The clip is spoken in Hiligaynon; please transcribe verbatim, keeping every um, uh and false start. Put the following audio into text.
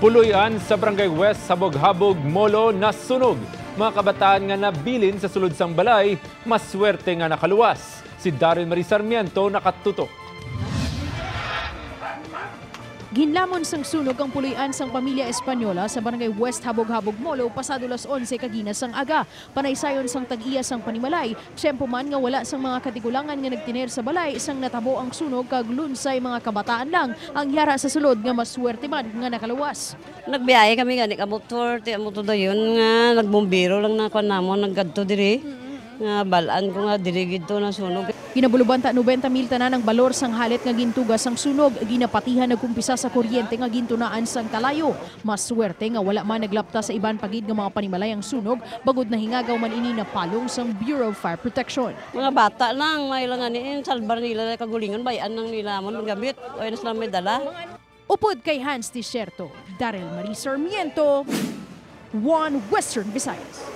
Puloy-an sa Barangay West Habog-Habog, Molo, nasunog. Mga kabataan nga nabilin sa sulod sang balay, maswerte nga nakaluwas. Si Daryl Marie Sarmiento nakatutok. Ginlamon sang sunog ang puloy-an sang pamilya Española sa Barangay West Habog-Habog, Molo, pasado las onse kagina sang aga. Panaysayon sang tag-iya sang panimalay, tiyempo man nga wala sang mga katigulangan nga nagtiner sa balay sang natabo ang sunog, kag lunsay mga kabataan lang ang yara sa sulod nga maswerte man nga nakaluwas. Nagbiyahe kami gani ka motor, ti amo to dayon nga nagbumbero lang na kuan namon nagkadto diri. Nga balaan ko nga diri gid to nasunog. Ginabulubanta noventa mil tanan ang balor sang halit nga gintuga sang sunog. Ginapatihan nagkumpisa sa kuryente nga gintunaan sang kalayo. Maswerte nga wala man naglapta sa iban pa gid nga mga panimalay ang sunog, bangod nahingagaw man ini napalong sang Bureau of Fire Protection. Mga bata lang, may lang ani, eh, salbar nila kagulingon, bayan lang nila amon gamit. Ay, nas lang may dala. Upod kay Hans Desierto, Daryl Marie Sarmiento, One Western Visayas.